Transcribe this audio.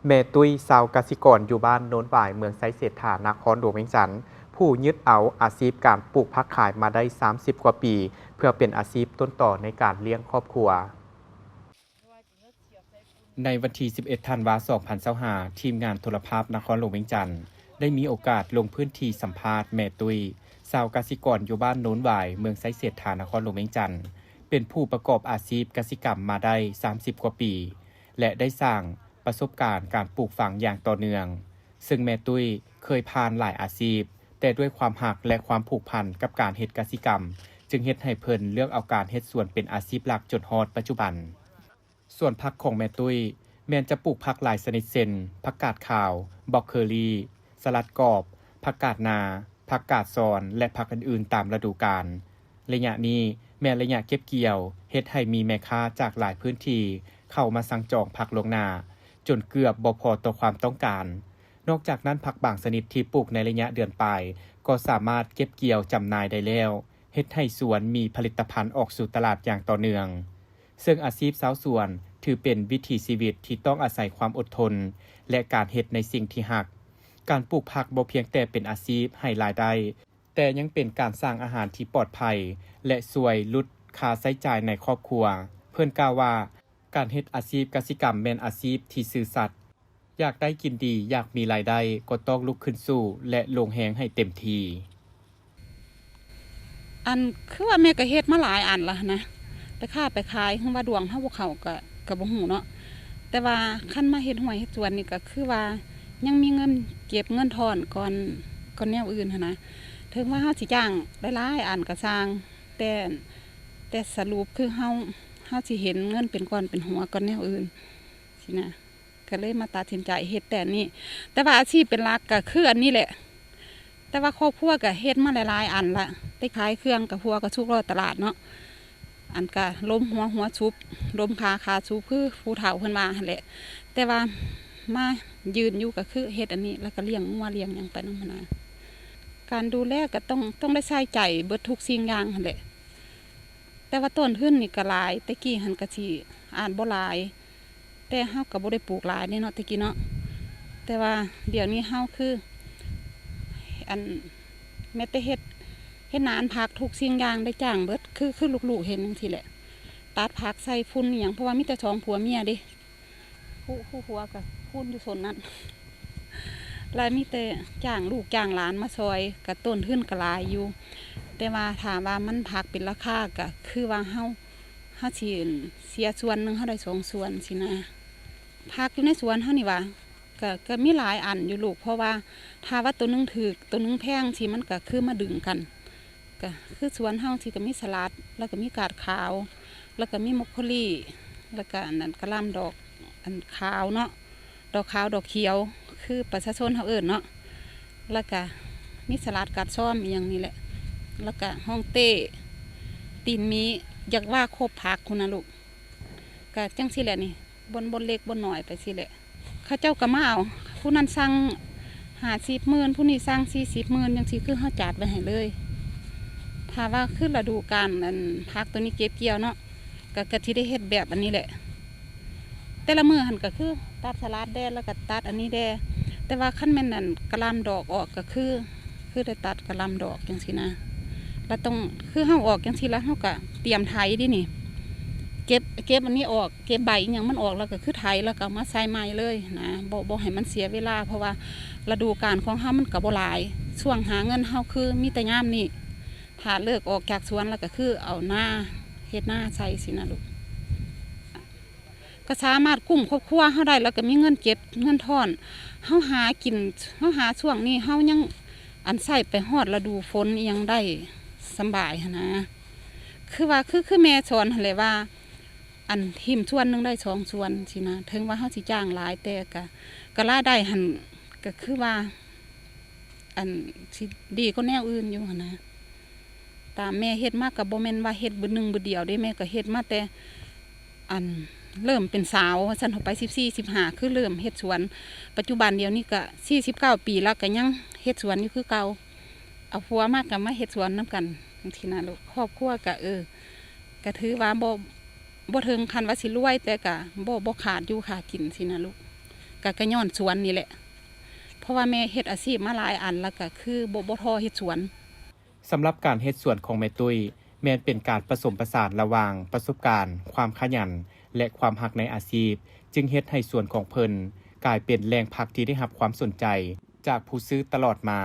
ແມ່ຕຸ້ຍ ຊາວກະສິກອນຢູ່ບ້ານໂນນຫວາຍ ເມືອງໄຊເສດຖາ ນະຄອນຫຼວງວຽງຈັນ ຜູ້ຍຶດເອົາອາຊີບການປູກຜັກຂາຍມາໄດ້ສາມສິບກວ່າປີ ເພື່ອເປັນອາຊີບຕົ້ນຕໍໃນການລ້ຽງຄອບຄົວ. ໃນວັນທີສິບເອັດ ທັນວາ ສອງພັນຊາວຫ້າ ທີມງານໂທລະພາບນະຄອນຫຼວງວຽງຈັນ ໄດ້ມີໂອກາດລົງພື້ນທີ່ສຳພາດແມ່ຕຸ້ຍ ຊາວກະສິກອນຢູ່ບ້ານໂນນຫວາຍ ເມືອງໄຊເສດຖາ ນະຄອນຫຼວງວຽງຈັນ ເປັນຜູ້ປະກອບອາຊີບກະສິກຳມາໄດ້ສາມສິບກວ່າປີ ແລະ ໄດ້ສ້າງປະສົບການການປູກຝັງຢ່າງຕໍ່ເນື່ອງ. ເຊິ່ງແມ່ຕຸ້ຍເຄີຍຜ່ານຫຼາຍອາຊີບ, ແຕ່ດ້ວຍຄວາມຮັກ ແລະ ຄວາມຜູກພັນກັບການເຮັດກະສິກຳ ຈຶ່ງເຮັດໃຫ້ເພິ່ນເລືອກເອົາການເຮັດສວນເປັນອາຊີບຫຼັກຈົນຮອດປັດຈຸບັນ. ສວນຜັກຂອງແມ່ຕຸ້ຍແມ່ນຈະປູກຜັກຫຼາຍຊະນິດເຊັ່ນ ຜັກກາດຂາວ, ບຣອກເຄີລີ, ສະຫຼັດກອບ, ຜັກກາດນາ, ຜັກກາດຊອນ ແລະ ຜັກອື່ນໆຕາມລະດູການ. ໄລຍະນີ້ແມ່ນໄລຍະເກັບກ່ຽວ, ເຮັດໃຫ້ມີແມ່ຄ້າຈາກຫຼາຍພື້ນທີ່ເຂົ້າມາສັ່ງຈອງຜັກລ່ວງໜ້າ ຈົນເກືອບບໍ່ພໍຕໍ່ຄວາມຕ້ອງການ. ນອກຈາກນັ້ນ, ຜັກບາງຊະນິດທີ່ປູກໃນໄລຍະເດືອນປາຍ ກໍສາມາດເກັບກ່ຽວຈຳໜ່າຍໄດ້ແລ້ວ, ເຮັດໃຫ້ສວນມີຜະລິດຕະພັນອອກສູ່ຕະຫຼາດຢ່າງຕໍ່ເນື່ອງ. ເຊິ່ງອາຊີບຊາວສວນຖືເປັນວິຖີຊີວິດທີ່ຕ້ອງອາໄສຄວາມອົດທົນ ແລະ ການເຮັດໃນສິ່ງທີ່ຮັກ. ການປູກຜັກບໍ່ພຽງແຕ່ເປັນອາຊີບໃຫ້ລາຍໄດ້, ແຕ່ຍັງເປັນການສ້າງອາຫານທີ່ປອດໄພ ແລະ ຊ່ວຍຫຼຸດຄ່າໃຊ້ຈ່າຍໃນຄອບຄົວ. ເພິ່ນກ່າວວ່າ, ການເຮັດອາຊີບກະສິກຳແມ່ນອາຊີບທີ່ຊື່ສັດ. ຢາກໄດ້ກິນດີ, ຢາກມີລາຍໄດ້, ກໍຕ້ອງລຸກຂຶ້ນສູ້ ແລະ ລົງແຮງໃຫ້ເຕັມທີ່. ອັນ ຄືວ່າແມ່ກໍເຮັດມາຫຼາຍອັນລະນະ, ໄປຄ້າໄປຂາຍ ເຖິງວ່າດວງເຮົາບໍ່ເຂົ້າກໍ ກໍບໍ່ຮູ້ເນາະ. ແຕ່ວ່າຄັນມາເຮັດໄຮ່ເຮັດສວນນີ້ ກໍຄືວ່າຍັງມີເງິນເກັບເງິນທ້ອນກ່ອນ ກ່ອນແນວອື່ນຫັ້ນນະ. ເຖິງວ່າເຮົາຊິຈ້າງຫຼາຍໆອັນກໍຊ່າງ, ແຕ່ ແຕ່ສະຫຼຸບຄືເຮົາ ເຮົາຊິເຫັນເງິນເປັນກ້ອນເປັນຫົວກ່ອນແນວອື່ນຊີ້ນະ. ກໍເລີຍມາຕັດສິນໃຈເຮັດແຕ່ອັນນີ້. ແຕ່ວ່າອາຊີບເປັນຫຼັກກໍຄືອັນນີ້ແຫຼະ. ແຕ່ວ່າຄອບຄົວກໍເຮັດມາຫຼາຍໆອັນລະ, ໄປຂາຍເຄື່ອງກັບຜົວກໍທຸກລ້ອຕະຫຼາດເນາະ. ອັນກະລົ້ມຫົວ ຫົວຊຸບ, ລົ້ມຂາ ຂາຊຸບ ຄືຜູ້ເຖົ້າເພິ່ນວ່າຫັ້ນແຫຼະ. ແຕ່ວ່າມາຢືນຢູ່ກໍຄືເຮັດອັນນີ້ ແລ້ວກໍລ້ຽງງົວລ້ຽງຫຍັງໄປນຳຫັ້ນນະ. ການດູແລກໍຕ້ອງ ຕ້ອງໄດ້ໃສ່ໃຈເບິດທຸກສິ່ງຢ່າງຫັ້ນແຫຼະ. ແຕ່ວ່າຕົ້ນທຶນນີ້ກໍຫຼາຍ, ແຕ່ກີ້ຫັ້ນກໍຊິອາດບໍ່ຫຼາຍ, ແຕ່ເຮົາກໍບໍ່ໄດ້ປູກຫຼາຍເດ້ເນາະ ແຕ່ກີ້ເນາະ. ແຕ່ວ່າດຽວນີ້ເຮົາຄື ອັນ ແມ້ແຕ່ເຮັດ ເຮັດໜານຜັກທຸກສິ່ງຢ່າງໄດ້ຈ້າງເບິດ, ຄື ຄືລູກໆເຫັນຈັ່ງຊີ້ແຫຼະ. ຕັດຜັກໃສ່ຝຸ່ນອີ່ຫຍັງ ເພາະວ່າມີແຕ່ສອງຜົວເມຍເດ້. ຜູ້ ຜູ້ຜົວກໍພຸ້ນຢູ່ໂຊນນັ້ນ ແລ້ວມີແຕ່ຈ້າງລູກຈ້າງຫຼານມາຊ່ອຍ ກໍຕົ້ນທຶນກໍຫຼາຍຢູ່. ແຕ່ວ່າຖ້າວ່າມັນຜັກເປັນລາຄາ ກໍຄືວ່າເຮົາ ເຮົາຊິເສຍສ່ວນໜຶ່ງ ເຮົາໄດ້ສອງສ່ວນຊີ້ນະ. ຜັກຢູ່ໃນສວນເຮົານີ້ຫວາ ກໍ ກໍມີຫຼາຍອັນຢູ່ລູກ, ເພາະວ່າຖ້າວ່າໂຕໜຶ່ງຖືກ ໂຕໜຶ່ງແພງຊີ້ ມັນກໍຄືມາດຶງກັນ. ກໍຄືສວນເຮົາຊີ້ກໍມີສະຫຼັດ ແລ້ວກໍມີກາດຂາວ ແລ້ວກໍມີໂມກໂຄລີ ແລ້ວກໍອັນນັ້ນ ກະຫຼ່ຳດອກອັນຂາວເນາະ, ດອກຂາວ ດອກຂຽວ ຄືປະຊາຊົນເຮົາເອີ້ນເນາະ. ແລ້ວກໍມີສະຫຼັດ ກາດຊອມ ອີ່ຫຍັງນີ້ແຫຼະ, ແລ້ວກໍຮ່ອງເຕ້ ຕີນໝີ, ຢາກວ່າຄົບຜັກພຸ້ນນະລູກ. ກະຈັ່ງຊີ້ແຫຼະນີ້ ບ່ອນ ບ່ອນເລັກບ່ອນນ້ອຍໄປຊີ້ແຫຼະ. ເຂົາເຈົ້າກໍມາເອົາ, ຜູ້ນັ້ນສັ່ງຫ້າສິບໝື່ນ ຜູ້ນີ້ສັ່ງສີ່ສິບໝື່ນ ຈັ່ງຊີ້ ຄືເຮົາຈັດໄວ້ໃຫ້ເລີຍ. ຖ້າວ່າຄືລະດູການ ອັນ ຜັກໂຕນີ້ເກັບກ່ຽວເນາະ ກໍ ກໍຊິໄດ້ເຮັດແບບອັນນີ້ແຫຼະ. ແຕ່ລະມື້ຫັ້ນກໍຄືຕັດສະຫຼັດແດ່ ແລ້ວກໍຕັດອັນນີ້ແດ່. ແຕ່ວ່າຄັນແມ່ນ ອັນ ກະຫຼ່ຳດອກອອກ ກໍຄື ຄືໄດ້ຕັດກະຫຼ່ຳດອກຈັ່ງຊີ້ນະ. ແລ້ວຕ້ອງ ຄືເຮົາອອກຈັ່ງຊີ້ ແລ້ວເຮົາກໍຕຽມໄຖເດ້ນີ້, ເກັບ ເກັບອັນນີ້ອອກ ເກັບໃບອີ່ຫຍັງມັນອອກ ແລ້ວກໍຄືໄຖ ແລ້ວກໍເອົາມາໃສ່ໃໝ່ເລີຍນະ. ບໍ່ ບໍ່ໃຫ້ມັນເສຍເວລາ ເພາະວ່າລະດູການຂອງເຮົາມັນກໍບໍ່ຫຼາຍ, ຊ່ວງຫາເງິນເຮົາຄືມີແຕ່ຍາມນີ້. ຖ້າເລີກອອກຈາກສວນແລ້ວກໍຄືເອົານາ ເຮັດນາໃສ່ຊີ້ນະລູກ. ກໍສາມາດກຸ້ມຄອບຄົວເຮົາໄດ້ ແລ້ວກໍມີເງິນເກັບເງິນທ້ອນ. ເຮົາຫາກິນ ເຮົາຫາຊ່ວງນີ້ ເຮົາຍັງ ອັນ ໃຊ້ໄປຮອດລະດູຝົນອີ່ຫຍັງໄດ້ສຳບາຍຫັ້ນນະ. ຄືວ່າ ຄື ຄືແມ່ສອນຫັ້ນແຫຼະວ່າ ອັນ ຖິ້ມສ່ວນໜຶ່ງໄດ້ສອງສ່ວນຊີ້ນະ. ເຖິງວ່າເຮົາຊິຈ້າງຫຼາຍ ແຕ່ກະ ກະລາຍໄດ້ຫັ້ນ ກະຄືວ່າ ອັນ ຊິດີກວ່າແນວອື່ນຢູ່ຫັ້ນນະ. ຕາມແມ່ເຮັດມາກໍບໍ່ແມ່ນວ່າເຮັດບຶດໜຶ່ງບຶດດຽວເດ້, ແມ່ກໍເຮັດມາແຕ່ ອັນ ເລີ່ມເປັນສາວວ່າຊັ້ນເຖາະ ໄປສິບສີ່ ສິບຫ້າ ຄືເລີ່ມເຮັດສວນ. ປັດຈຸບັນດຽວນີ້ກໍສີ່ສິບເກົ້າປີແລ້ວ ກໍຍັງເຮັດສວນຢູ່ຄືເກົ່າ. ເອົາຜົວມາກໍມາເຮັດສວນນຳກັນຈັ່ງຊີ້ນະລູກ. ຄອບຄົວກໍ ເອີ ກໍຖືວ່າບໍ່ ບໍ່ເຖິງຂັ້ນວ່າຊິລວຍ ແຕ່ກະບໍ່ ບໍ່ຂາດຢູ່ຂາດກິນຊີ້ນະລູກ. ກໍ ກໍຍ້ອນສວນນີ້ແຫຼະ ເພາະວ່າແມ່ເຮັດອາຊີບມາຫຼາຍອັນ ແລ້ວກໍຄືບໍ່ ບໍ່ທໍ້ເຮັດສວນ. ສຳລັບການເຮັດສວນຂອງແມ່ຕຸ້ຍ ແມ່ນເປັນການປະສົມປະສານລະຫວ່າງປະສົບການ, ຄວາມຂະຫຍັນ ແລະ ຄວາມຮັກໃນອາຊີບ ຈຶ່ງເຮັດໃຫ້ສວນຂອງເພິ່ນກາຍເປັນແຫຼ່ງຜັກທີ່ໄດ້ຮັບຄວາມສົນໃຈຈາກຜູ້ຊື້ຕະຫຼອດມາ.